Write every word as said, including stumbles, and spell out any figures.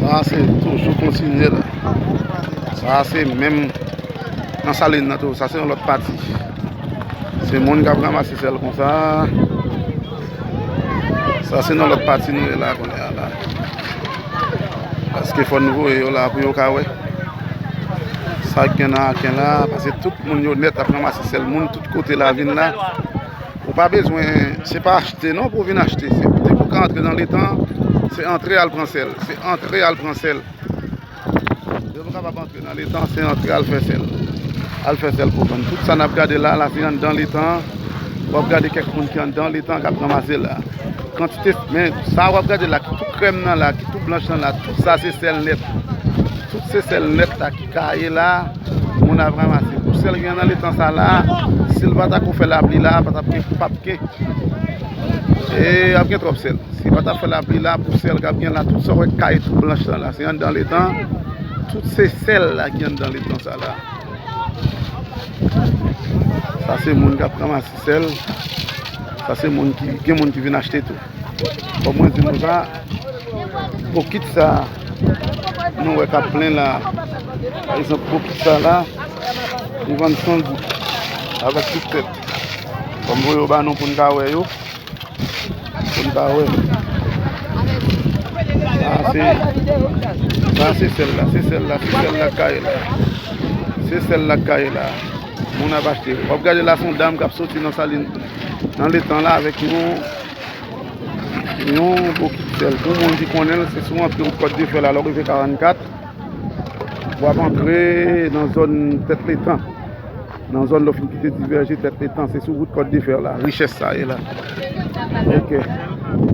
Sa se toujou kontinye la. Sa se menm nan Salin nan tou. Sa se yon lòt pati. Se moun k ap ranmase sèl konsa. Sa se nan lòt pati nou ye la kounye a la. Paske fò nou voye yo la pou yo ka wè sa k gen nan aken la. Paske tout moun yo nèt ap ranmase sèl. Moun tout kote la vin la. Ou pa bezwen, se pa achte non pou w vin achte. Se depi w ka antre nan letan, se antre al pran sèl. Se antre al pran sèl. Depi w kapab antre nan letan, se antre al fè sèl. Al fè sèl pou vann. Tout sa n ap gade la, la se anndan letan. W ap gade kèk moun ki anndan letan k ap ranmase la. Kantite, men sa w ap gade la, ki tou krèm nan la, ki tou blanch nan la, tout sa se sèl nèt. Tout se sèl nèt la ki kaye la, moun ap ranmase. Pou sèl gen nan letan sa la, si l pa ta ko fè lapli la, pa t ap gen, p ap gen. E ap gen twòp sèl. Si pa ta fè lapli la, pou sèl k ap gen la, tout sa w wè k kaye tou blanch lan la, se anndan letan. Tout se sèl la ki anndan letan sa la. Sa se moun k ap ranmase sèl. Sa se moun ki, gen moun ki vin achte tou. Kòm mwen di nou sa, bokit sa nou wè k ap plen la. Pa egzanp, bokit sa la, li vann san goud avèk tout tèt. Kòm voye yo ba nou pou n ka wè yo. Pou n ka wè. Sa se, sa se sèl la, se sèl la, se sèl la k kaye la. Se sèl la k kaye la. Moun ap achte. W ap gade la, se yon dam k ap soti nan Salin, nan letan la avèk yon, yon bokit sèl. Pou moun ki konnen l, se sou antre wout Kòt de Fè la, lè w rive karannkat, w ap antre nan zòn Tèt Letan. Nan zòn lè w fin kite Divèje, Tèt Letan, se sou wout Kòt de Fè la, richès sa ye la. Ok.